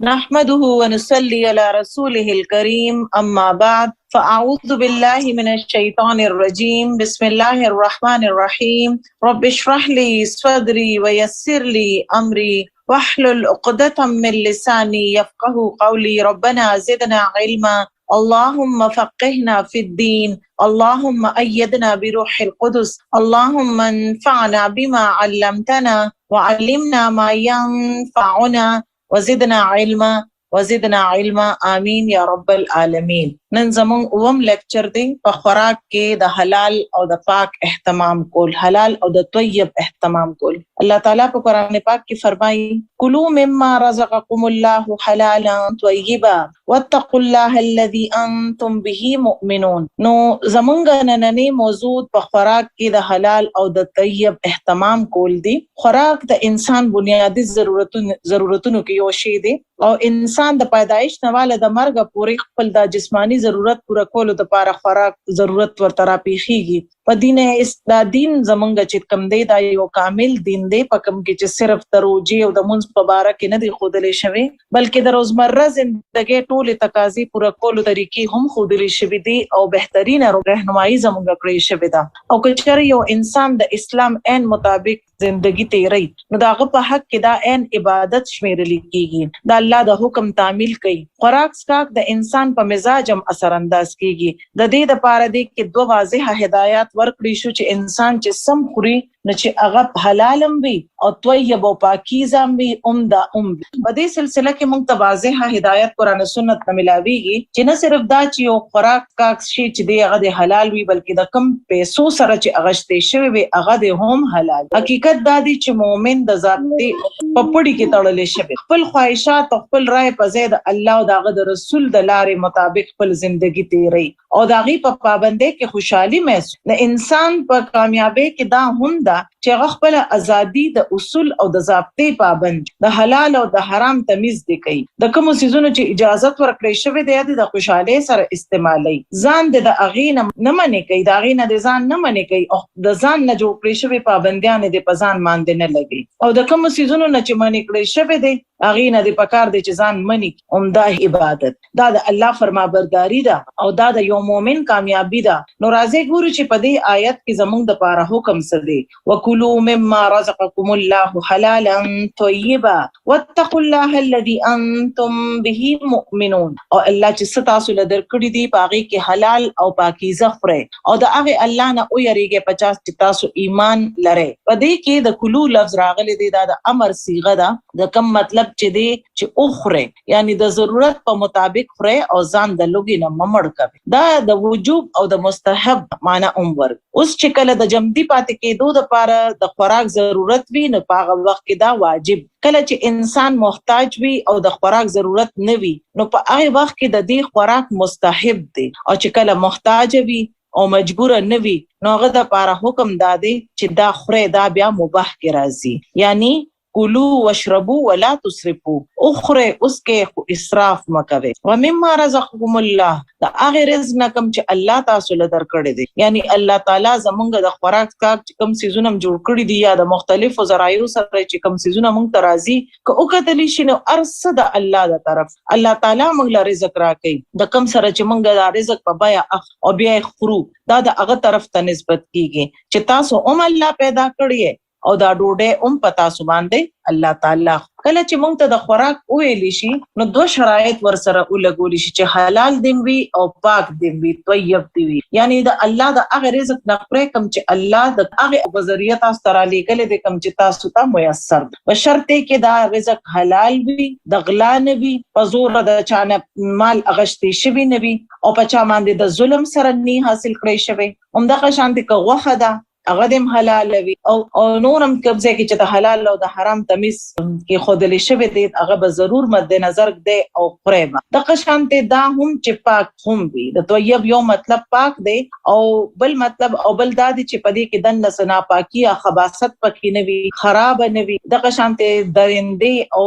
نحمده ونصلي على رسوله الكريم، أما بعد، فأعوذ بالله من الشيطان الرجيم، بسم الله الرحمن الرحيم، رب اشرح لي صدري ويسر لي أمري واحلل عقدة من لساني يفقه قولي، ربنا زدنا علما، اللهم فقهنا في الدين، اللهم أيدنا بروح القدس، اللهم انفعنا بما علمتنا وعلمنا ما ينفعنا وزدنا علما وزدنا علما، آمین یا رب العالمین. نن زمونږ اوم لیکچر دی په خوراک کې د حلال او د پاک اهتمام کول، حلال او د طیب اهتمام کول. الله تعالی په قرآن پاک کې فرمایي: کلوا مما رزقکم الله حلالا طیبا واتقوا الله الذي انتم به مؤمنون. نو زمونږ نننې موضوع په خوراک کې د حلال او د طیب اهتمام کول دي. خوراک د انسان بنیادي ضرورتونو کې یو شی دی، او انسان د پیدایش نه واله د مرګه پورې خپل د جسمانی ضرورت پوره کولو لپاره خوراک ضرورت ورته راپیښیږي. په دین اس دا دین زمونږ چې کوم دی، دا یو کامل دین دی، په کوم کې چې صرف د روزې او د مونځ په باره کې نه دی ښودلی شوی، بلکې د روزمره زندګۍ ټولې تقاضې پوره کولو طریقې هم ښودلې شوې دي، او بهترینه رهنمایي زمونږ کړې شوې ده. او که چېرې یو انسان د اسلام عین مطابق زندگی تیری، نو د هغه په حق کې دا عین عبادت شمیرل کیږي، د الله د حکم تعمیل کوي. خوراک څښاک د انسان په مزاج هم اثر انداز کیږي. د دې لپاره دی کې دوه واضح هدایات ورکړي شو چې انسان چې سم خوري، نو چې هغه حلال هم وي او طیب او پاکیزه هم وي، عمده هم وي. په دې سلسله کې موږ ته واضح هدایت قرآن او سنت نه ملاویږي چې نه صرف دا چې یو خوراک څښاک شي چې دی هغه د حلال وي، بلکې د کم پیسو سره چې هغه شته شوی وي، هغه د هم حلال. حقیقت دا دی چې مؤمن د ضابطې په پړي کې تړلی شوی، خپل خواهشات او خپل رائے په ځای د الله او د هغه د رسول د لارې مطابق خپل زندگی تیری، او د هغې په پابندۍ کې خوشحالي محسوس. د انسان په کامیابۍ کې دا هم ده چې هغه خپله ازادي د اصول او د ضابطې پابند، د حلال او د حرام تمیز دی کوي. د کومو څیزونو چې اجازت ورکړی شوی دی، د خوشحالۍ سره استعمالوي، ځان د هغې نه نه منې کوي، د هغې نه د ځان نه منې کوي، او د ځان نه جوړ کړی شوی پابندیانې د په ځان باندې نه لګي. او د کومو څیزونو نه چې منې کړی شوی دی، هغې نه د پکار دی چې ځان منې. همدا عبادت دا د الله فرمانبرداري ده، او دا د یو مؤمن کامیابی ده. نو راځي ګورو چې په دې آیت کې زمونږ د پاره حکم څه دی: وکلوا مما رزقکم الله حلالا طیبا واتقوا الله الذي انتم به مؤمنون. او الله چې څه تاسو له درکړي دي، په هغې کې حلال او پاکیزه خورئ، او د هغې الله نه ویریږئ په چا چې تاسو ایمان لرئ. په دې کې د کلو لفظ راغلی دی، دا د امر صیغه ده، د کم مطلب چې دی چې وخورئ، یعنی د ضرورت په مطابق خورئ او ځان د لوګي نه مه مړ کوئ. دا د وجوب او د مستحب معنی هم ورکوي. اوس چې کله د جمدي پاتې کېدو دپاره د خوراک ضرورت وي، نو په هغه وخت کې دا واجب. کله چې انسان محتاج وي او د خوراک ضرورت نه وي، نو په هغه وخت کې د دې خوراک مستحب دی، او چې کله محتاج وي او مجبور نه وي، نو هغه د پاره حکم دا دی چې دا خوري، دا بیا مباح کې راځي، یعنی کلوا واشربوا ولا تسرفوا، وخورئ وڅکئ خو اسراف مه کوئ. ومما رزقکم الله، د هغې رزق نه کوم چې الله تاسو له درکړی دی، یعنی الله تعالی زمونږ د خوراک څښاک چې کوم څیزونه هم جوړ کړي دي، یا د مختلفو ذرایعو سره چې کوم څیزونه مونږ ته راځي، که وکتلی شي نو هر څه د الله د طرف. الله تعالی مونږ له رزق راکوي، د کوم سره چې مونږ دا رزق په بیه اخلو او بیا یې خورو، دا د هغه طرف ته نسبت کیږي چې تاسو هم الله پیدا کړی او دا ډوډۍ هم په تاسو باندې الله تعالی. کله چې مونږ ته د خوراک وویل شي، نو دوه شرایط ورسره ولګول شي چې حلال دې وي او پاک دې وي، طیب دې وي، یعنی د الله د هغه رزق نه خورئ کوم چې الله د هغه په ذریعه تاسو ته رالیږلی دی، کوم چې تاسو ته میسر دی، په شرط کې دا رزق حلال وي، د غلا نه وي، په زور د چا نه مال اغشتې شوی نه وي، او په چا باندې د ظلم سره نه حاصل کړی شوی. همدغه شان که غوښه ده، هغه دې حلال وي، او نور هم کوم ځای کې چې د حلال او د حرام تمیز کې ښودل شوی دی، هغه به ضرور مد نظر دی او خورئ به. دغه شان ته دا هم چې پاک هم وي. د طیب یو مطلب پاک دی، او بل مطلب او بل دا دی چې په دې کې دننه څه ناپاکي یا خباثت پکې نه وي، خراب نه وي، دغه شان ته درندې او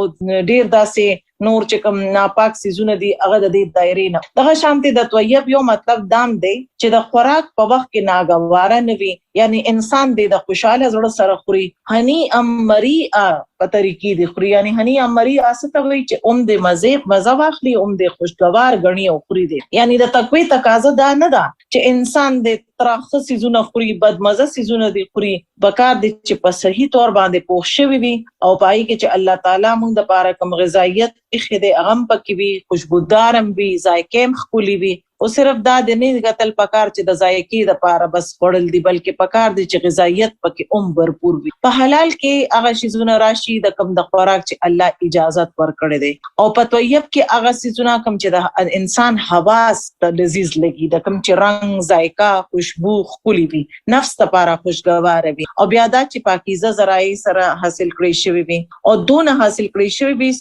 ډیر داسې نور چې کوم ناپاک څیزونه دي هغه د دې دایرې نه. دغه شانتې د طیب یو مطلب دام دی چې د خوراک په وخت کې ناګواره نه وي، یعنی انسان دې د خوشاله زړه سره خوري، هنی ام مریئا په طریقې دې خوري، یعنی هنی ام مریئا څه ته وایي چې هم دې مزه مزه واخلي، هم دې خوشګوار ګڼي او خوري دې. یعنی د تقوی تقاضا دا نه ده چې انسان دې تراخه څیزونه خوري، بدمزه څیزونه دې خوري، پکار دی چې په صحیح طور باندې پوخ شوي وي او په هغې کې چې الله تعالی موږ دپاره کوم غذایت ایښی دی هغه هم پکې وي، خوشبودار هم وي، ذایقه هم ښکلې وي. خو صرف دا د نه کتل پکار چې د ذایقې دپاره بس خوړل دي، بلکې پکار دی چې غذایت پکې هم بھرپور وي. په حلال کې هغه شیزونه راشي د کوم د خوراک چې الله اجازت ورکړی دی، او په طیب کې هغه څیزونه کوم چې د انسان حواس ته لذیذ لګي، د کوم چې رنګ، ذایقه، خوشبو ښکلې وي، نفس لپاره خوشګواره وي، او بیا دا چې پاکیزه ذرایع سره حاصل کړی شوی وي او دونه حاصل کړی شوی وي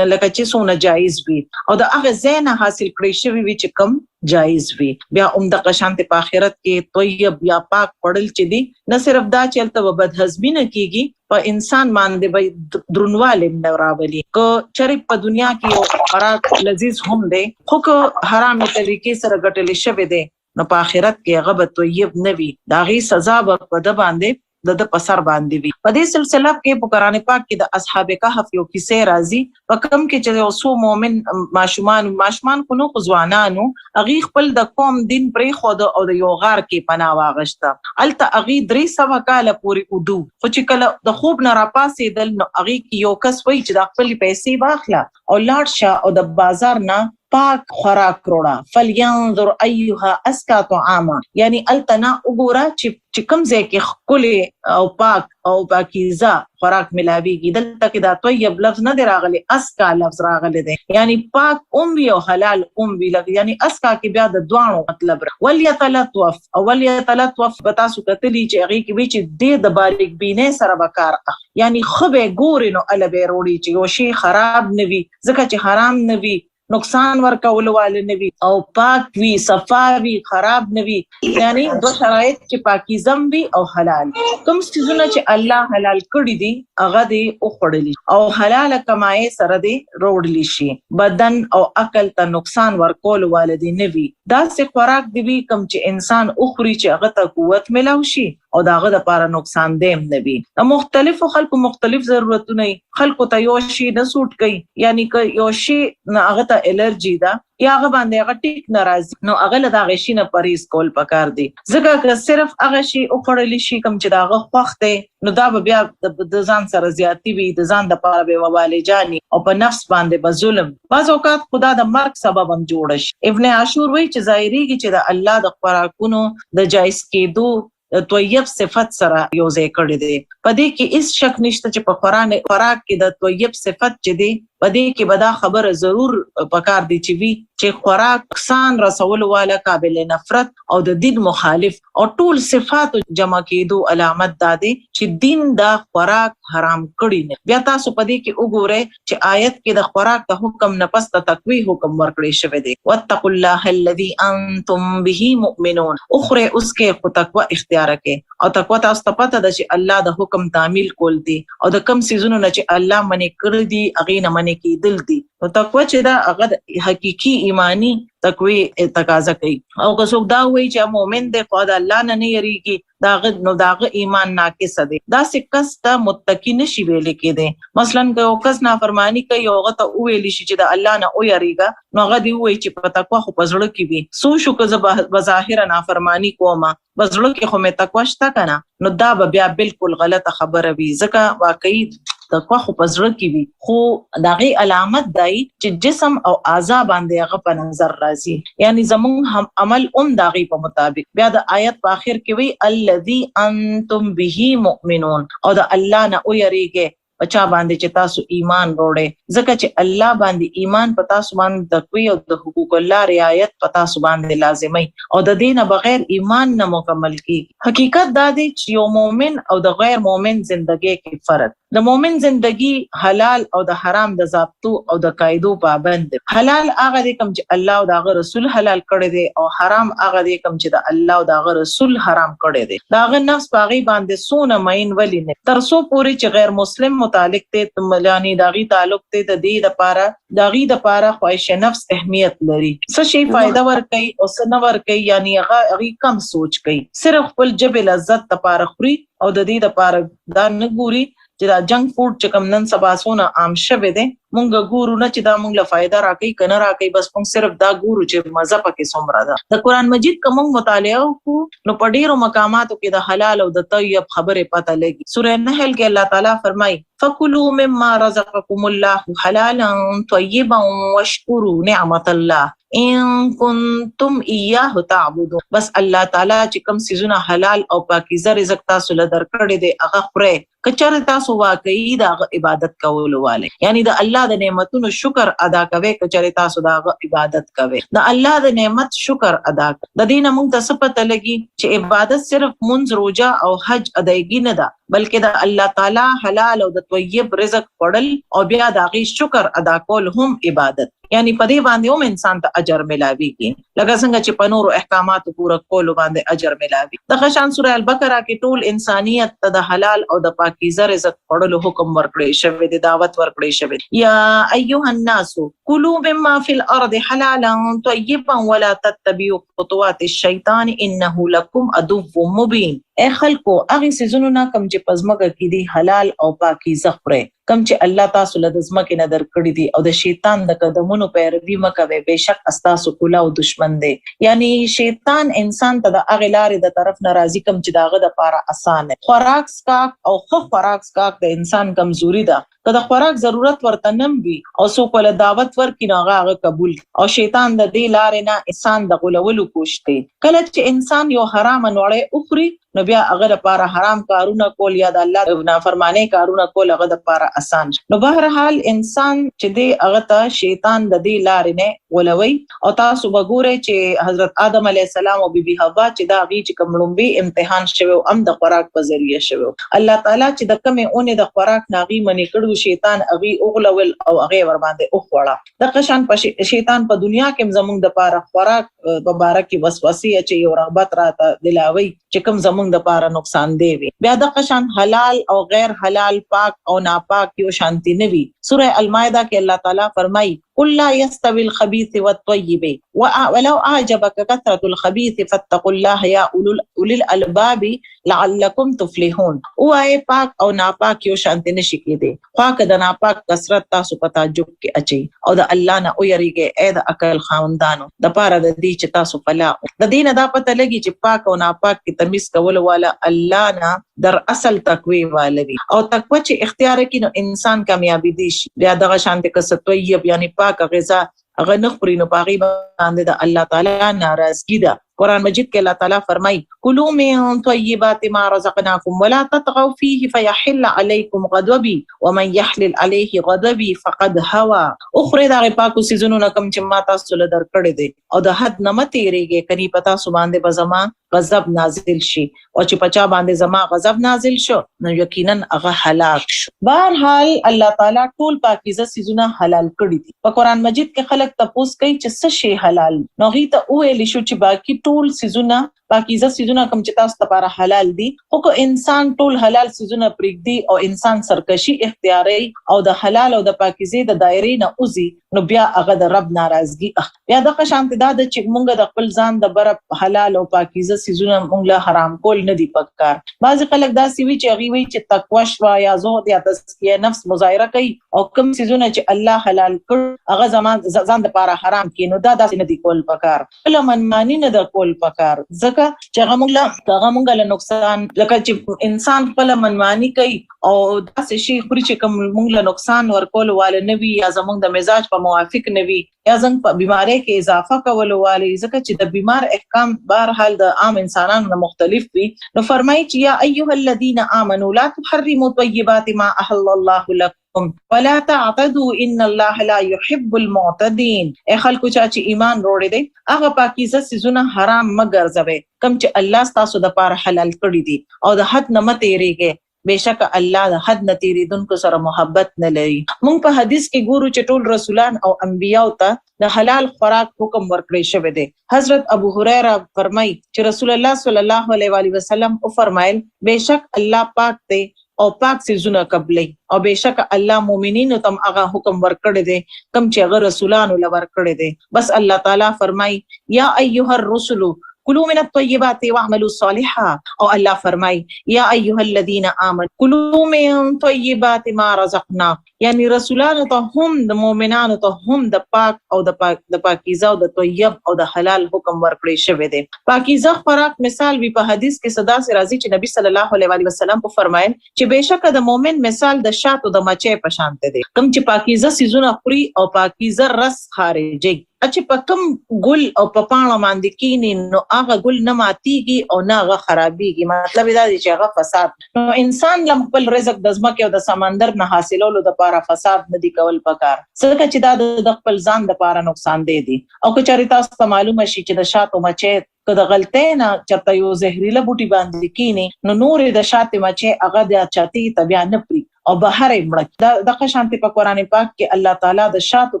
لکه چې څونه جایز وي، او د هغه ځای نه حاصل کړی شوی وي چې کوم جایز وي. بیا هم دغه شانتې په آخرت کې طیب یا پاک خوړل چې دي، نه صرف دا چې هلته به بدهضمي نه کیږي، په انسان باندې به درونوالی نه راولي. که چېرې په دنیا کې یو خوراک لذیذ هم دی، خو که حرامې طریقې سره ګټل شوی دی، نو په آخرت کې هغه به طیب نه وي، د هغې سزا به په ده باندې د ده په سر باندې وي. په دې سلسله کې په قرآن پاک کې د اصحاب کهف یو کیسه راځي، په کوم کې چې یو څو مؤمن ماشومان، ماشومان خو نه خو ځوانانو، هغوی خپل د قوم دین پرېښود او د یو غار کې پناه واغښته. هلته هغوی 300 کاله پورې اوده، خو چې کله د خوب نه راپاڅېدل نو هغې کې یو کس وایي چې دا خپلې پیسې واخله او لاړ شه او د بازار نه پاک خوراک روړه، فلینظر ایها ازکا طعاما، یعنی هلته نه وګوره چې چې کوم ځای کې ښکلی او پاک او پاکیزه خوراک ملاویږي. دلته کې دا طیب لفظ نه دی راغلی، ازکا لفظ راغلی دی، یعنی پاک هم وي او حلال هم وي، یعنی ازکا کې بیا د دواړو مطلب. ولیتلطف او ولیتلطف به تاسو کتلی چې هغې کې وي چې ډېر د باریک بینۍ سره به کار اخلي، یعنی ښه به یې ګورې نو هله به یې روړي چې یو شی خراب نه وي، ځکه چې حرام نه وي، نقصان ورکولو واله نه وي، او پاک وي، صفا وي، خراب نه وي. یعنی دوه شرایط چې پاکیزم وي او حلال. کوم څیزونه چې الله حلال کړي دي هغه دې وخوړل او حلاله کمایې سره دې روړل شي، بدن او عقل ته نقصان ورکولو واله دې نه وي. داسې خوراک دې وي کوم چې انسان وخوري چې هغه ته قوت ملاو شي او د هغه دپاره نقصان دی هم نه وي. د مختلفو خلکو مختلف ضرورتونه وي، خلکو ته یو شی نه سوټ کوي، یعنی که یو شی نه هغه ته الرجي ده یا هغه باندې هغه ټیک نه راځي، نو هغه له دغه شي نه پرهیز کول پکار دي، ځکه که صرف هغه شی وخوړل شي کوم چې د هغه خوښ دی، نو دا به بیا د ځان سره زیاتی وي، د ځان دپاره به ووالجاني او په نفس باندې به ظلم، بعض اوقات خدا د مرګ سبب هم جوړ شي. ابن عاشور وایي چې ظاهریږي چې د الله د خوراکونو د جایز کېدو د طیب صفت سره یو ځای کړی دی. په دې کې هیڅ شک نشته چې په خوراک کې د طیب صفت چې دی، په دې کې به دا خبره ضرور پکار دی چې وي چې خوراک نقصان رسولو والا، قابل نفرت او د دین مخالف او ټول صفاتو جمع کېدو علامت دا دی چې دین دا خوراک حرام کړی نه. بیا تاسو په دې کې وګورئ چې آیت کې د خوراک د حکم نه پس د تقوی حکم ورکړی شوی دی، واتقوا الله الذي انتم به مؤمنون. وخورئ اوس کې خو تقوی اختیار کړئ، او تقوی تاسو ته پته ده چې الله د حکم تعمیل کول دي او د کم څیزونو نه چې الله منع کړی دي هغې نه منع کېدل دي. نو تقوی چې ده هغه د حقیقي ایماني تقوی تقاضا کوي. او که څوک دا وایي چې مؤمن دی خو د الله نه نه یریږي، داغه نو داغه ایمان ناقص دی، داسې کس ته متقی نشي ویل کېدی. مثلا که یو کس نافرمانی کوي او هغه ته وویل شي چې د الله نه ویریږه، نو هغه دې ووایي چې په تقوا خو په زړه کې وي، څو شو که زه بظاهره نافرمانی کوم، په زړه کې خو مې تقوا شته که نه، نو دا به بیا بالکل غلطه خبره وي، ځکه واقعي تقوا خو په زړه کې وي، خو د هغې علامت دی چې جسم او اعضا باندې هغه په نظر راځي، یعنی زمونږ هم عمل هم د هغې په مطابق. بیا د آیت په آخر کې وایي الذي انتم به مؤمنون، او د الله نه ویریږئ په چا باندې چې تاسو ایمان وروړئ، ځکه چې الله باندې ایمان په تاسو باندې تقوی او د حقوق الله رعایت په تاسو باندې لازمي، او د دې نه بغیر ایمان نه مکمل کیږي. حقیقت دا دی چې یو مؤمن او د غیر مؤمن زندګۍ کې فرق. د مؤمن زندگی حلال او د حرام د ضابطو او د قاعدو پابند دی. حلال هغه دی کوم چې الله او د هغه رسول حلال کړی دی او حرام هغه دی کوم چې د الله او د هغه رسول حرام کړی دی. د هغه نفس په هغې باندې څونه مئین ولي نه تر څو پورې چې غیر مسلم متعلق دی، یعنی د هغې تعلق دی، د دې لپاره د هغې لپاره خواهش نفس اهمیت لري. څه شی فایده ورکوي او څه نه ورکوي، یعنی هغه هغې کم سوچ کوي، صرف خپل ژبې لذت لپاره خوري او د دې لپاره دا نه ګوري چې دا جنک فوډ چې کوم نن سبا څونه عام شوی دی، مونږ ګورو نه چې دا مونږ له فایده راکوي که نه راکوي، بس مونږ صرف دا ګورو چې مزه پکې څومره ده. د قرآن مجید که مونږ مطالعه وکړو نو په ډیرو مقاماتو کې د حلال او د طیب خبرې پته لګي. سوره نحل کې الله تعالی فرمایي: فکلوا مما رزقکم الله حلالا طیبا واشکروا نعمت الله ان کنتم ایاه تعبدون. بس الله تعالی چې کوم څیزونه حلال او پاکیزه رزق تاسو له درکړی دی هغه خورئ، که چېرې تاسو واقعي د هغه عبادت کولو والي، یعنی د الله د نعمتونو شکر ادا کوئ، که چېرې تاسو د هغه عبادت کوئ، د الله د نعمت شکر ادا کړئ. د دې نه مونږ ته څه پته لګي چې عبادت صرف مونځ، روژه او حج ادایګي نه ده، بلکې د الله تعالی حلال او د طیب رزق خوړل او بیا د هغې شکر ادا کول هم عبادت، یعنی په دې باندې هم انسان ته اجر ملاویږي، لکه څنګه چې په نورو احکاماتو پوره کولو باندې اجر ملاوي. دغه شان سوره البقره کې ټول انسانیت ته د حلال او د پاکیزه رزق خوړلو حکم ورکړی شوی دی، دعوت ورکړی شوی دی. یا ایها الناس کلوا مما فی الارض حلالا طیبا ولا تتبعوا خطوات الشیطان انه لکم عدو مبین. اے خلکو، هغې څیزونو نه کوم چې په ځمکه کې دي حلال او پاکیزه خورئ، کوم چې الله تاسو له د ځمکې نه درکړي دي، او د شیطان د قدمونو پیروي مه کوئ، بېشک ستاسو کولاو دشمن دی. یعنی شیطان انسان ته د هغې لارې د طرف نه راځي کوم چې د هغه دپاره اسانه. خوراک څښاک او ښه خوراک څښاک د انسان کمزوري ده، که د خوراک ضرورت ورته نم وي او څوک وله دعوت ورکړي نو هغه هغه قبول کړي، او شیطان د دې لارې نه انسان د غولولو کوشش کوي. کله چې انسان یو حرامه نوړی وخوري نو بیا هغه لپاره حرام کارونه کول یا د الله د نافرمانۍ کارونه کول هغه لپاره اسان شي. نو بهرحال انسان چې دی هغه ته شیطان د دې لارې نه غولوي. او تاسو به ګورئ چې حضرت آدم علیه السلام او بیبي حوا چې دا هغوی چې کوم ړومبی امتحان شوی و هم د خوراک په ذریعه شوی و. الله تعالی چې د کومې اونې د خوراک نه هغوی منع کړي وو، شیطان هغوی وغولول او هغه یې ورباندې وخوړه. دغه شان په شیطان په دنیا کې هم زمونږ دپاره خوراک په باره کې وسوسې اچوي او رغبت راته دلاوي چې کوم زمونږ دپاره نقصان دی وي. بیا دغه شان حلال او غیر حلال، پاک او ناپاک یو شانتي نه وي. سوره المائده کې الله تعالی فرمایي: قل لا يستوي الخبيث والطيب ولو اعجبك كثرة الخبيث فاتقوا الله يا اولي الالباب لعلكم تفلحون. ووایه پاک او ناپاک یو شانتي نشي کېدی، خوا که د ناپاک کثرت تاسو په تعجب کې اچوي، او د الله نه ویریږئ ای د عقل خاوندانو، د پاره د دې چې تاسو فلاح. د دې نه دا پته لګي چې پاک او ناپاک کې تمیز کولو والا الله نه در اصل تقوی والا وي، او تقوی چې اختیار کړي نو انسان کامیابي دی شي. بیا دغه شانتې که څه طیب یعنی پاکه غذا هغه نه خوري نو په هغې باندې د الله تعالی ناراضګي ده. قرآن مجید کې الله تعالی فرمایي: کلوا من طیبات ما رزقناکم ولا تطغوا فیه فیحل علیکم غضبی ومن یحلل علیه غضبی فقد هوا. وخورئ د هغې پاکو څیزونو نه کوم چې ما تاسو له درکړی دی، او د حد نه مه تېرېږئ، کني په تاسو باندې به زما غضب نازل شي، او چې په چا باندې زما غضب نازل شو نو یقینا هغه هلاک شو. بهرحال الله تعالی ټول پاکیزه څیزونه حلال کړي دي. په قرآن مجید کې خلک تپوس کوي چې څه شی حلال، نو هغوی ته وویل شو چې باقي ټول څیزونه پاکیزه څیزونه کوم چې تاسو لپاره حلال دي، خو که انسان ټول حلال څیزونه پرېږدي او انسان سرکشي اختیاروي او د حلال او د پاکیزې د دایرې نه وځي نو بیا هغه د رب ناراضګي اخلي. بیا دغه شانتې دا ده چې مونږ د خپل ځان د بره حلال او پاکیزه څیزونه مونږ له حرام کول نه دي پکار. بعضې خلک داسې وي چې هغوی وایي چې تقوی شوه یا زهد یا تزکیه نفس مظاهره کوي او کوم څیزونه چې الله حلال کړ هغه زما ځان دپاره حرام کړي، نو دا داسې نه دي کول پکار. خپله منماني نه ده کول پکار، ځکه چې هغه مونږ له هغه مونږ له نقصان، لکه چې انسان خپله منماني کوي او داسې شی خوري چې کوم مونږ له نقصان ورکولو واله نه وي یا زمونږ د مزاج په موافق نه وي یا زمونږ په بیمارۍ کې اضافه کولو والي، ځکه چې د بیمار احکام بهرحال د عام انسانانو نه مختلف وي. نو فرمایي چې یا ایها الذین آمنوا لا تحرموا طیبات ما احل الله لکم ولا تعتدوا ان الله لا يحب المعتدين. ای خلکو، چا چې ایمان وروړی دی هغه پاکیزه څیزونه حرام مه ګرځوئ کوم چې الله ستاسو دپاره حلال کړي دي، او د حد نه مه تېرېږئ. بېشکه الله د حد نه تېرېدونکو سره محبت نه لري. مونږ په حدیث کې ګورو چې ټول رسولان او انبیاو ته د حلال خوراک حکم ورکړی شوی دی. حضرت ابو هریره فرمایي چې رسول الله صلی الله علیه وآله وسلم وفرمایل، بېشک الله پاک دی او پاک څیزونه قبلوي او بېشکه الله مؤمنینو ته هم هغه حکم ورکړی دی کوم چې هغه رسولانو له ورکړی دی. بس الله تعالی فرمایي، یا ایها الرسل کلوا من الطیبات واعملوا صالحا، او الله فرمایي، یا ایها الذین آمنوا کلوا من طیبات ما رزقناکم، یعنی رسولانو ته هم د مؤمنانو ته هم د پاک او د پاک د پاکیزه او د طیب او د حلال حکم ورکړی شوی دی. پاکیزه خوراک مثال وی، په حدیث کې څه داسې راځي چې نبی صلی الله علیه وآله وسلم وفرمایل چې بېشکه د مؤمن مثال د شاتو د مچۍ په شان دی، کوم چې پاکیزه څیزونه خوري او پاکیزه رس خارجوي، چې په کوم ګل او په پاڼه باندې کینی نو هغه ګل نه ماتیږي او نه هغه خرابیږي، مطلب دا دی چې هغه فساد. نو انسان لم خپل رزق د ځمکې او د سمندر نه حاصلولو د پاره فساد نه دی کول پکار، ځکه چې دا د خپل ځان د پاره نقصان دی دی. او که چېرې تاسو ته معلومه شي چې د شاتو مچۍ که د غلطۍ نه چرته یو زهریله بوټي باندې کینی نو نورې د شاتې مچۍ هغه د چتې ته بیا نه پرېږدي او بهر یې مړه کړي. دا دغه شانتې په قرآن پاک کې الله تعالی د شاتو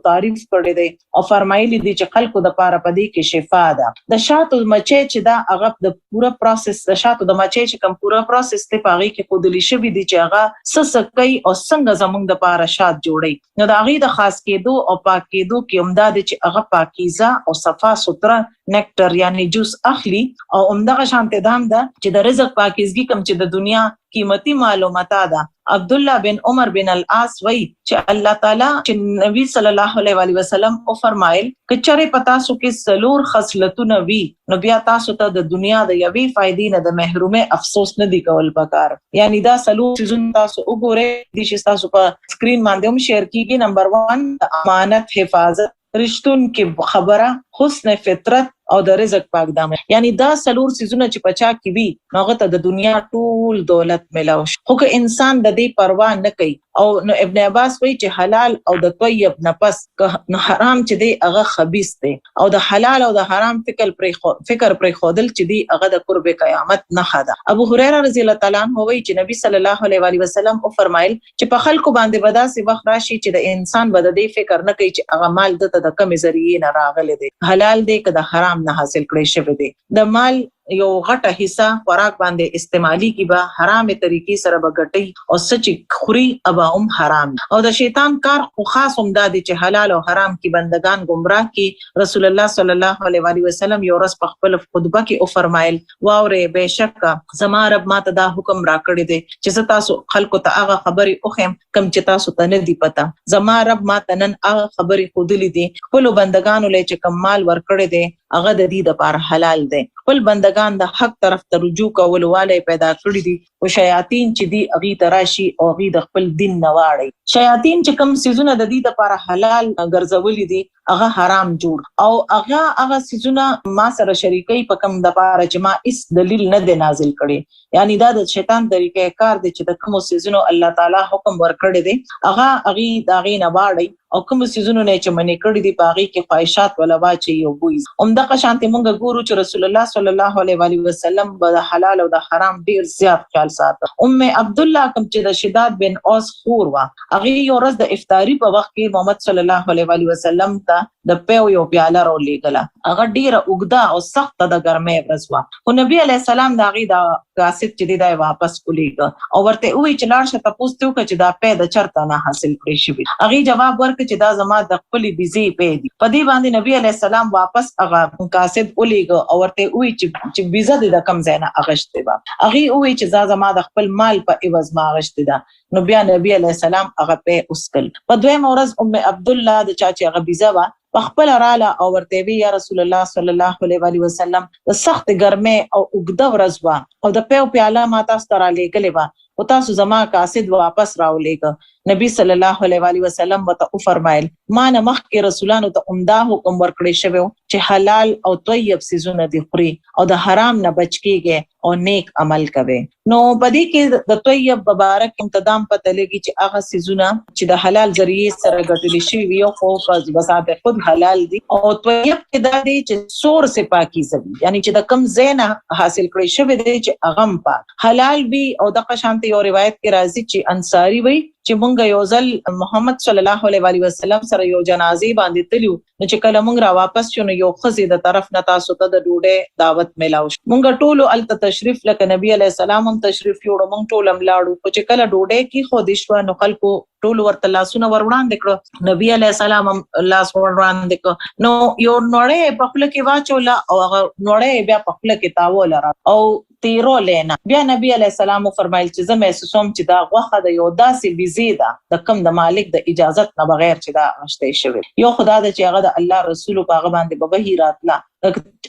تعریف کړی دی او فرمایلی دی چې خلکو د پاره په دې کې شفا ده. د شاتو مچۍ چې دا هغه د پوره پروسس، د شاتو د مچۍ چې کوم پوره پروسس دی په هغې کې ښودلی شوي دي چې هغه څه څه کوي او څنګه زمونږ د پاره شات جوړوي. نو د هغې د خاص کېدو او پاک کېدو کې همدا دی چې هغه پاکیزه او صفا سوتره نیکټر یعنی جوس اخلي. او همدغه شانتې دا هم ده چې د رزق پاکیزګي کوم چې د دنیا قیمتي مال او متاع ده. عبدالله بن عمر بن العاص وایي چې الله تعالی چې نبی صلی الله علیه وآله وسلم وفرمایل که چېرې په تاسو کې څلور خصلتونه وي نو بیا تاسو ته د دنیا د یوې فایدې نه د محرومۍ افسوس نه دی کول پکار. یعنی دا څلور څیزونه تاسو وګورئ دي چې تاسو په سکرین باندې هم شیر کیږي. نمبر 1 د امانت حفاظت، رښتون کې خبره، حسن فطرت او د رزق پاک دامن. یعنی دا څلور څیزونه چې په چا کې وي نو هغه ته د دنیا ټول دولت ملاو شي. خو که انسان د دې پروا نه کوي او نو ابن عباس وایي چې حلال او د طیب نه پس که نو حرام چې دی هغه خبیث دی، او د حلال او د حرام فکر پرېښودل چې دی هغه د قرب قیامت نښه ده. ابو هریره رضی الله تعالی عنه وایي چې نبی صلی الله علیه وآله وسلم وفرمایل چې په خلکو باندې به داسې وخت راشي چې د انسان به د دې فکر نه کوي چې هغه مال ده ته د کومې ذریعې نه راغلی دی، حلال دی که د حرام نه حاصل کړی شوی دی. د مال یو غټه حصه خوراک باندې استعمالیږي به حرامې طریقې سره به ګټي او څه چې خوري هغه هم حرام. او د شیطان کار خو خاص هم دا دی چې حلال او حرام کې بندگان ګمراه کړي. رسول الله صلی الله علیه وآله وسلم یو ورځ په خپل خطبه کې وفرمایل، واورئ بېشکه زما رب ما ته دا حکم راکړی دی چې زه تاسو خلکو ته هغه خبرې وښیم کوم چې تاسو ته نه دي پته. زما رب ما ته نن هغه خبرې ښودلې دي، خپلو بندګانو له چې کوم مال ورکړی دی هغه د دې دپاره حلال دی. خپل بندګان د حق طرف ته رجوع کولو والی پیدا کړي دي، خو شیاطین چې دي هغوی ته راشي او هغوی د خپل دین نه واړوي. شیاطین چې کوم څیزونه د دې دپاره حلال ګرځولي دي هغه حرام جوړ، او هغه هغه څیزونه ما سره شریکوي په کوم دپاره چې ما هیڅ دلیل نه دی نازل کړی. یعنی دا د شیطان طریقه کار دی چې د کومو څیزونو الله تعالی حکم ورکړی دی هغه هغوی د هغې نه واړوي، او کومو څیزونو نه چې منع کړي دي په هغې کې خواهشات ولا واچوي او بوی. همدغه شانتې مونږ ګورو چې رسول الله صلی الله علیه وآله وسلم به د حلال او د حرام ډیر زیات خیال ساته. ام عبدالله کوم چې د شداد بن اوس خور وه، هغې یو ورځ د افطاري په وخت کې محمد صلی الله علیه وآله وسلم ته د پیو یو پیاله راولېږله. هغه ډیره اوږده او سخته د ګرمۍ ورځ وه، خو نبی علیه السلام د هغې دا قاصد چې دی دا یې واپس ولیږه او ورته یې وویل چې لاړ شه تپوس ترې وکړه چې دا پی د چرته نه حاصل کړی شوي. هغې جواب ورکړ چې دا زما د خپلې بیزې پی دي. په دې باندې نبی علیه السلام واپس هغه قاصد ولیږه او ورته یې وویل چې بیزه دې د کوم ځای نه اخیستې وه. هغې وویل چې دا زما د خپل مال په عوض ما اخیستې ده. نو بیا نبی علیه السلام هغه پی وڅکل. په دویمه ورځ ام عبدالله د چا چې هغه بیزه وه په خپله راله او ورته یې وی، یا رسول الله صلی الله علیه وآله وسلم، د سختې ګرمۍ او اوږده ورځ وه او د پیو پیاله ما تاسو ته رالیږلې وه، خو تاسو زما قاصد واپس راولیږه. نبی صلی الله علیه و آله وسلم ورته وفرمایل، ما نه مخکې رسولانو ته همدا حکم ورکړی شوی چې حلال او طیب څیزونه دې خوري او د حرام نه بچ کیږي او نیک عمل کوي. نو په دې کې د طیب مبارک امتدام پته لګي چې هغه څیزونه چې د حلال ذریعه سره ګټل شوي وي، خو په بذات خود حلال دي، او طیب کې دا دی چې سور سه پاکیزه وي، یعنی چې د کم ځای نه حاصل کړی شوی دی چې هغه هم پاک حلال وي. او دغه شانته یو روایت کې راځي چې انصاری وي چې مونږ یو ځل محمد صلی الله علیه و آله وسلم سره یو جنازې باندې تلیو، نو چې کله مونږ را واپس شو نو یو ښځې د طرف نه تاسو ته د ډوډۍ دعوت ملاو شو. مونږ ټولو هلته تشریف، لکه نبی علیه السلام هم تشریف یوړو، مونږ ټول هم لاړو. خو چې کله ډوډۍ کیښودې شوه نو خلکو ټول ورته لاسونه ور وړاندې کړو، نبی علیه السلام هم لاس ور وړاندې کړ، نو یو نوړی په خوله کې واچوله او هغه نوړی بیا په خوله کې تاووله را او تیرولې نه. بیا نبی علیه السلام وفرمایل چې زه محسوسوم چې دا غوښه د یو داسې ویزې ده د کم د مالک د اجازت نه بغیر چې دا اغشتی شوی. یو خدا ده چې هغه د الله رسول په هغه باندې به وحي راتله،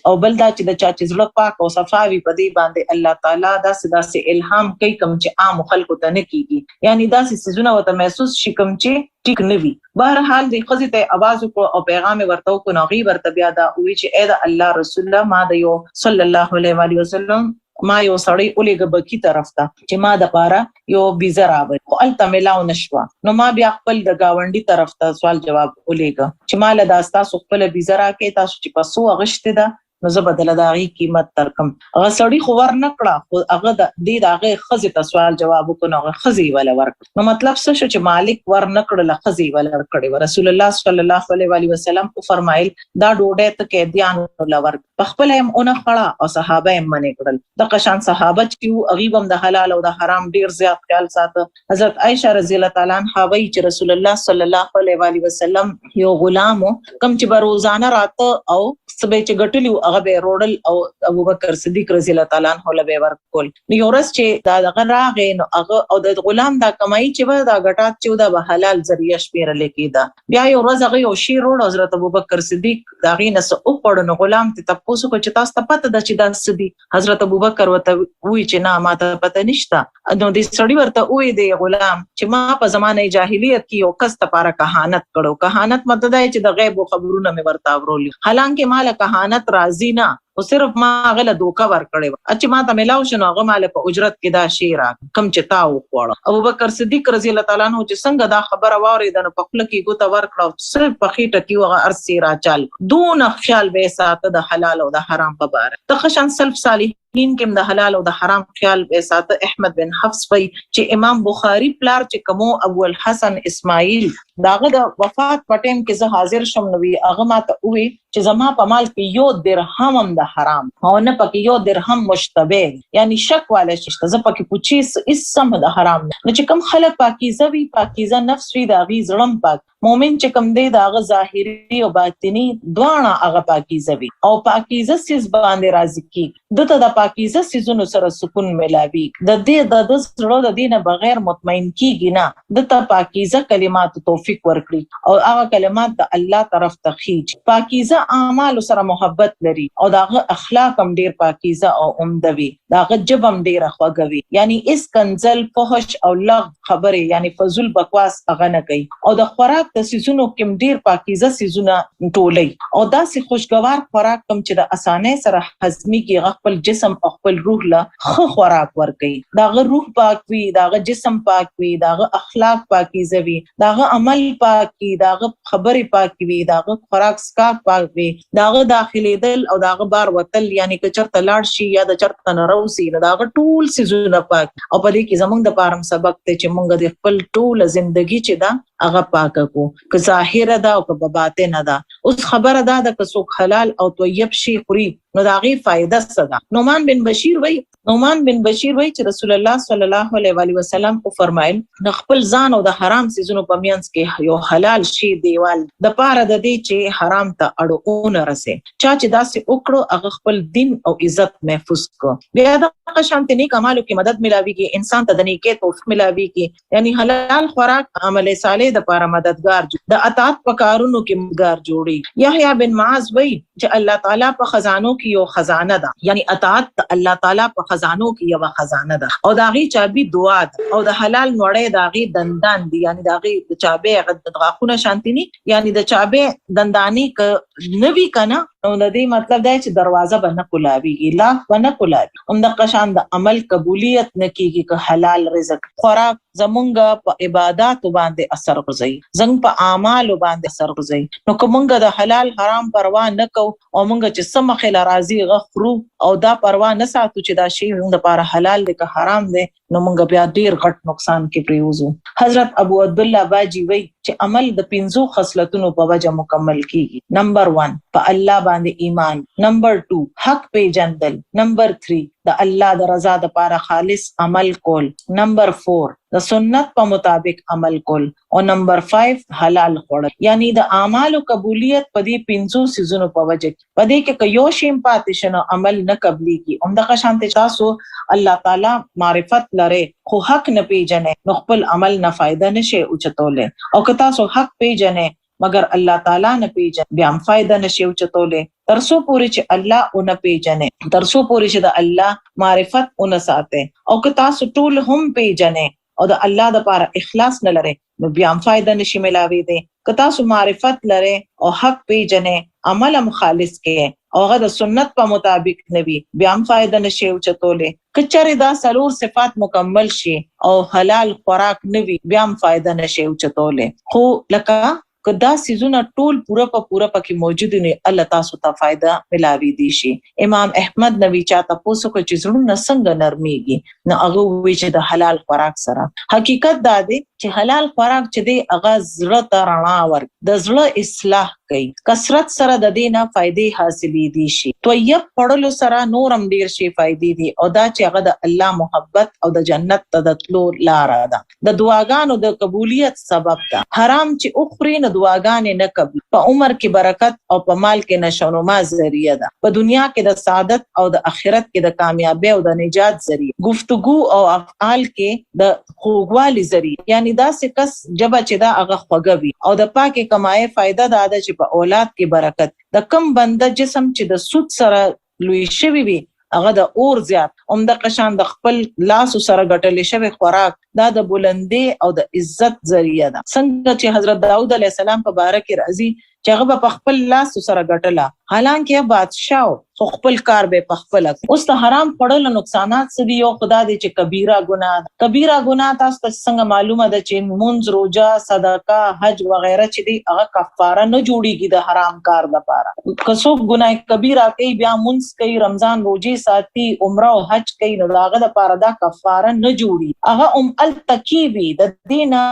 او بل دا چې د چا چې زړه پاک او صفا وي په دې باندې الله تعالی داسې داسې الهام کوي کوم چې عام خلکو ته نه کیږي، یعنی داسې څیزونه ورته محسوس شي کوم چې ټیک نه وي. بهرحال دې ښځې ته یې اواز وکړو او پیغام یې ورته وکړو، نو هغې ورته بیا دا وویل چې ای د الله رسوله، ما د یو صلی الله علیه وآله وسلم ما یو سړی ولیږه بکي طرف ته چې ما د پاره یو بیزه راوړي، خو هلته ملاو نه شوه، نو ما بیا خپل د ګاونډي طرف ته سوال جواب ولیږه چې ما له دا ستاسو خپله بیزه راکړئ، تاسو چې په څو اغشتې ده نو زه به دله د هغې قیمت درکړم. هغه سړي خو ور نه کړه، خو هغه د دې د هغې ښځې ته سوال جواب وکړو، نو هغه ښځې یې وله ورکړه. نو مطلب څه شو چې مالک ور نه کړله، ښځې یې وله ورکړې وه. رسول الله صلی الله علیه وآله وسلم وفرمایل دا ډوډۍ ته قیدیانو له ورکړه، په خپله یې هم ونه خوړه او صحابه یې هم منع کړل. دغه شان صحابه چې وو هغوی به هم د حلال او د حرام ډېر زیات خیال ساته. حضرت عائشه رضی الله تعالی عنها وایي چې رسول الله صلی الله علیه و آله وسلم یو غلام کوم چې به روزانه راته او څه به چې ګټلي وو هغه به روړل او ابوبکر صدیق رضی الله تعالی عنه له به ورکول. نو یو ورځ چې دا دغه راغی نو هغه او د غلام دا کمایي چې به دا ګټات چې دا به حلال ذریعہ شمیرل کېده. بیا یو ورځ هغه یو شی روړ، حضرت ابوبکر صدیق د هغې نه څه وخوړو، نو غلام ته تپوس وکړ چې تاسو ته پته ده چې دا څه دي؟ حضرت ابوبکر ورته وویل چې نه ما ته پته نشته. نو دې سړي ورته وویل دی غلام چې ما په زمانه جاهلیت کې یو کس لپاره کهانت کړو. کهانت مطلب دا چې د غیب خبرونه مې ورته اورولي، حالانکه ما له کهانت راضي نه، خو صرف ما هغه له دوکه ورکړې وه چې ما ته ملاو شو نو هغه ما له په اجرت کې دا شی راکړ کوم چې تا وخوړه. ابوبکر صدیق رضی الله تعالی عنه چې څنګه دا خبره واورېده نو په خوله کې ګوته ورکړه او صرف په خېټه کې هغه هر څه یې راچال کړ. دونه خیال به یې ساته د حلال او د حرام په باره. دغه شان سلف صالحین کې هم د حلال او د حرام خیال به ساته. احمد بن حفص وایي چې امام بخاري پلار چې کومو ابو الحسن اسماعیل داغه د وفات په ټیم کې زه حاضر شوم، نو هغه ما ته ووی چې زما په مال کې یو درهم هم د حرام او نه پکې یو درهم مشتبه، یعنی شک والا شته، زه پکې پوچی هیڅ سم د حرام نه. نو چې کوم خلک پاکیزه وي، پاکیزه نفس وي، د هغې زړه هم پاک مؤمن چې کوم دی د هغه ظاهري او باطني دواړه هغه پاکیزه وي او پاکیزه څیز باندې راضي کیږي. ده ته د پاکیزه څیزونو سره سکون ملاوي، د دې د ده زړه د دې نه بغیر مطمئن کیږي نه. ده ته پاکیزه کلمات توفیق ورکړي او هغه کلمات د الله طرف ته خیږي. پاکیزه اعمالو سره محبت لري او د هغه اخلاق هم ډیر پاکیزه او عمده وي، د هغه ژبه هم ډیره خوږه وي، یعنی هیڅ کنځل، فحش او لغو خبرې یعنی فضول بکواس هغه نه کوي. او د خوراک د څیزونو کې هم ډیر پاکیزه څیزونه ټولوي او داسې خوشګوار خوراک کوم چې د اسانۍ سره هضمیږي، هغه خپل جسم او خپل روح له ښه خوراک ورکوي. د هغه روح پاک وي، د هغه جسم پاک وي، د هغه اخلاق پاکیزه وي، د هغه عمل پاک وي، د هغه خبرې پاکې وي، د هغه خوراک څښاک پاک وي، د هغه داخلېدل او د هغه بار وتل، یعنی که چرته لاړ شي یا د چرته نه راوځي نو د هغه ټول څیزونه پاک. او په دې کې زمونږ د پاره هم سبق دی چې مونږ د خپل ټوله زندگی چې ده هغه پاکه کو، که ظاهره ده او که په باطنه ده. اوس خبره دا ده که څوک حلال او طیب شي خوري نو د هغې فایده څه ده؟ نعمان بن بشیر وایي، نعمان بن بشیر وایي چې رسول الله صلی الله علیه و آله وسلم وفرمایل د خپل ځان او د حرام څیزونو په منځ کې یو حلال شی دیوال د پاره د دې چې حرام ته اړو ونه رسي. چا چې داسې وکړو هغه خپل دین او عزت محفوظ کړ. بیا دغه شانتې نیک اعمالو کې مدد ملاویږي، انسان ته د نیکۍ توفیق ملاویږي، یعنی حلال خوراک عمل صالح د پاره مددگار، د اطاعت په کارونو کې مددگار جوړي. یحیی بن معاذ وایي چې الله تعالی په خزانو کې یو خزانه ده، یعنی اطاعت د الله تعالی په خزانو کې یوه خزانه ده او د هغې چابي دعا ده او د حلال نوړی د هغې دندان دي، یعنی د هغې د چابۍ هغه د غاښونه شانتي ني، یعنی د چابۍ دندانې که نه وي که نه، نو د دې مطلب دا چې دروازه به نه کولاویږي، لاک به نه کولاوي. همدغه شان د عمل قبولیت نه کیږي که حلال رزق خوراک زمونږ په عباداتو باندې اثر غورځوي، زمونږ په اعمالو باندې اثر غورځوي. نو که مونږ د حلال حرام پروا نه کوو او مونږ چې څه مخې له راځي هغه خورو او دا پروا نه ساتو چې دا شی زمونږ لپاره حلال دی که حرام دی، نو مونږ بیا ډیر غټ نقصان کې پریوزو. حضرت ابو عبدالله باجی وایي چې عمل د پنځو خصلتونو په وجه مکمل کیږي. نمبر 1 په الله باندې ایمان، نمبر 2 حق پیژندل، نمبر 3 د الله د رضا لپاره خالص عمل کول، نمبر 4 د سنت په مطابق عمل کول او نمبر 5 حلال خوړل. یعنی د اعمالو قبولیت په دې پنځو څیزونو په وجه کې، په دې کې که یو شی هم پاتې شي نو عمل نه قبلیږي. همدغه شان تاسو الله تعالی معرفت لرئ خو حق نه پیژنئ نو خپل عمل نه فایده نشئ اوچتولی، او که تاسو حق پیژنئ مګر الله تعالی نه پیژنئ بیا هم فایده نشئ اوچتولی. تر څو پورې چې الله ونه پیژنئ، تر څو پورې چې د الله معرفت ونه ساتئ، او که تاسو ټول هم پیژنئ او د الله لپاره اخلاص نه لرئ نو بیا هم فایده نشي ملاوېدی. که تاسو معرفت لرئ او حق پیژنئ، عمل هم خالص کړئ او هغه د سنت په مطابق نه وي، بیا هم فایده نشي اوچتولی. که چېرې دا څلور صفات مکمل شي او حلال خوراک نه وي، بیا هم فایده نشي اوچتولی. خو لکه که دا څیزونه ټول پوره په پوره پکې موجود وي، الله تاسو ته فایده ملاوېدی شي. امام احمد نوي چا تپوس وکړ چې زړونه څنګه نرمېږي، نو هغه وویل چې د حلال خوراک سره. حقیقت دا دی چې حلال خوراک چې دی هغه زړه ته رڼا ورکوي، د زړه اصلاح کوي، کثرت سره د دې نه فایدې حاصلېدی شي. طیب خوړلو سره نور هم ډېر شي فایدې دي، او دا چې هغه د الله محبت او د جنت ته د تلو لاره ده، د دعاګانو د قبولیت سبب ده. حرام چې وخوري نو دعاګانې نه قبل، په عمر کې برکت او په مال کې نشونما ذریعه ده، په دنیا کې د سعادت او د آخرت کې د کامیابۍ او د نجات ذریعه، ګفتګو او افعال کې د خوږوالي ذریعه، یعنی داسې کس ژبه چې ده هغه خوږه وي. او د پاکې کمایې فایده دا ده چې په اولاد کې برکت. د کم بنده جسم چې د سود سره لوی شوی وي هغه د اور زیات. همدغه شان د خپل لاسو سره ګټل شوی خوراک دا د بلندۍ او د عزت ذریعه ده. څنګه چې حضرت داود علیه السلام په باره کې راځي چې هغه به په خپل لاسو سره ګټله، حالانکه بادشاه خو خپل کار به په خپله. اوس د حرام خوړلو نقصانات څه دي؟ یو خدا دی چې کبیره ګناه ده. کبیره ګناه تاسو ته څنګه معلومه ده چې مونځ، روژه، صدقه، حج وغیره چې دی هغه کفاره نه جوړیږي د حرام کار دپاره. که څوک ګناه کبیره کوي بیا مونځ کوي، رمضان روژې ساتي، عمره او حج کوي، نو د هغه دپاره دا کفاره نه جوړي، هغه هم هلته کې وي. د دې نه